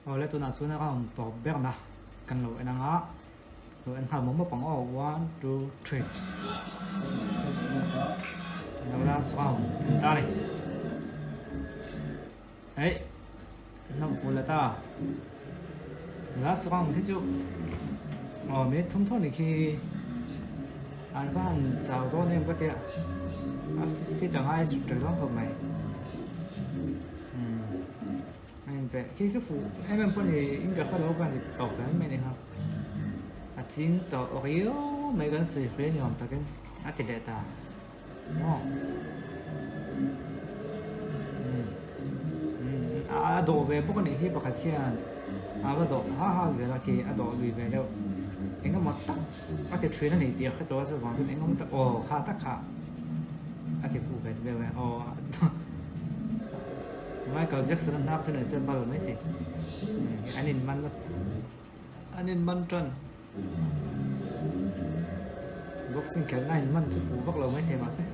Awle tunah chuan a round tawp berna kan lo en anga lo en nghal mawp mawp ang aw one two three lo last round an ta ni hei hnam fuh leh ta last round hi chu aw minute thum thawh ni khi an va han chau dawn em ka tia a fit a ngai ṭha dawn khawp mai. A inpeh khi chu fuh em em pawh ni in ka hre lo ka ni tawp hle mai ni kha. A ching tawh riau mai kan sawi hle ni awm takin a ti leh ta maw. A dawh ve bawk a nih hi pakhat hian a va dawh ha ha zel a khi a dawh lui ve deuh. Engemaw tak a ti thin a ni tih a hre tawh a chuvang chuan engemaw tak aw kha tak kha a ti fuh ve ta deuh e aw. Michael Jackson a hnak chu nei se bal mai thei. An in man an in man tan. Boxing khelh na in man chu fuh vak lo mai thei mahse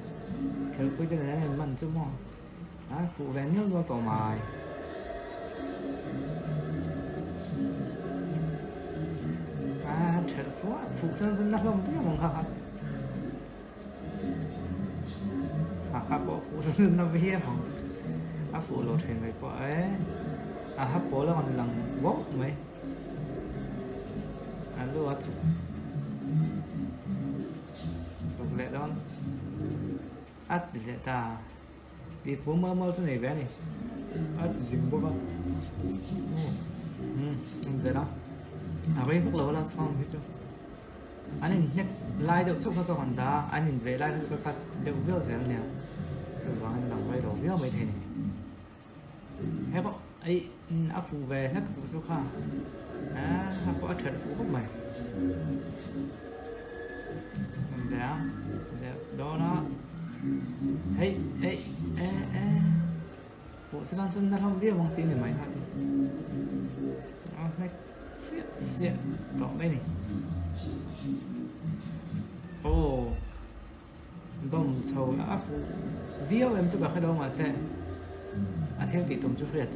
khelhpui te nen an in man chu maw a fuh ve nial nual tawh mai. A thelh fuh fuh chuan chuan na hlawm viau ang kha kha. Ha kha pawh fuh na viau ang a fuh lo thin mai pawh e a ha pawl a rawn lang bawk mai a lu a chuk chuk leh dawn a ti leh ta tih fuh mual mual chu nei ve a ni a ti zing bawk a umm a ni zel a a rei vak lo a la chhang hi chu. An inhnek lai deuh chauh kha ka rawn dah a, an inveh lai kha chu ka cut deuh viau zel ania, chuvangin a lang rei lo viau maithei a ni. He pawh aih a fuh ve hlek fuh chu kha a pawh a that fuh khawp mai. Rawn leh a, leh dawn a, hei hei e e fuh se tan chuan na hlawm viau ang tih a ni mai kha chu a hnek. Chiah chiah tawh mai ni. Aw dawm chho a fuh viau em chu ka hre lo mahse a thil tih tum chu hriat.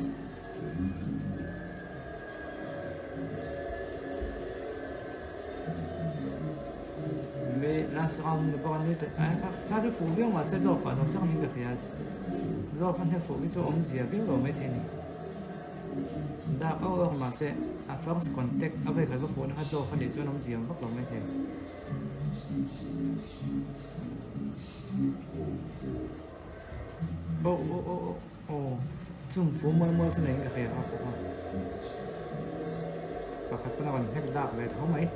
Me last round ni bawk a ni kha chu fuh viau mahse lawk pah lo chang niin ka hria lawk a hne fuh hi chu awmzia viau lo maithei a ni. Dak auh auh mahse a first contact a vei khat va fuhna kha dawk a nih chuan awmzia vak lo mai thei. Oh oh oh oh oh chung fu mual mual chu neiin ka hria a bawk a pakhat pawn a rawn hnek dak ve tho mai.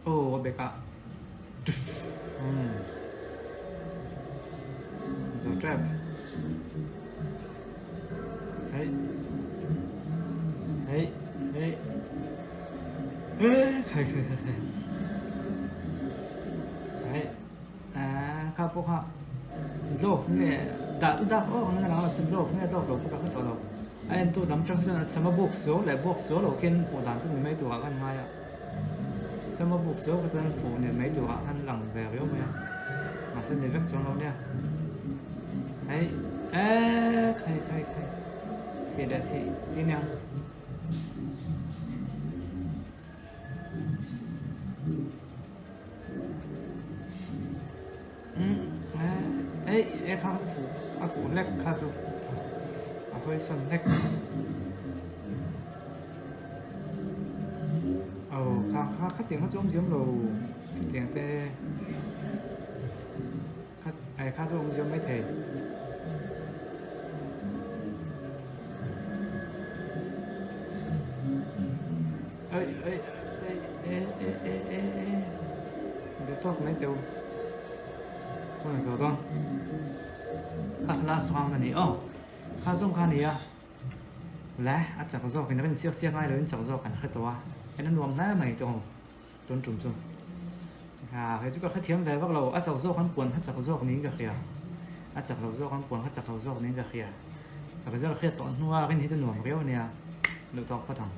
Oh a bek ah umm zo tep hei hei hei eh khai khai khai khai hei a kha pawh kha glove nge dah chu dak awk ang a lang glove nge glove lo pawh ka hre tawh lo a entu lam tang hi chuan sama buk suau leh buk suau lo khian hmuh dan chu ni mai turah khan ngai a. Sama buk chu ka chuan fuh ni mai turah khan lang ve riau mai a, mahse ni vek chuang lo nia. Hei eee khai khai khai thih leh thih ti nia. Umm eh ei e kha fuh a fuh hlek kha chu a hawisawn hlek aw kha kha khatiang kha chu awm ziam lo khatiang te kha eh kha chu awm ziam maithei. Ei ei ei e e e e e duh tawk mai teu hun a zo dawn kha thla sawng a ni aw kha zawng kha a ni a le a chak zawk in a rin siak siak ngai lo in chak zawk an hre tawh a en a nuam hle mai tawng tun tum chu ha hei chu ka hrethiam ve vak lo a chak zawk an puan kha chak zawk niin ka hria a chak lo zawk an puan kha chak lo zawk niin ka hria result hriat tawh hnua rin hi chu nuam riau a nia duh tawk phawt ang.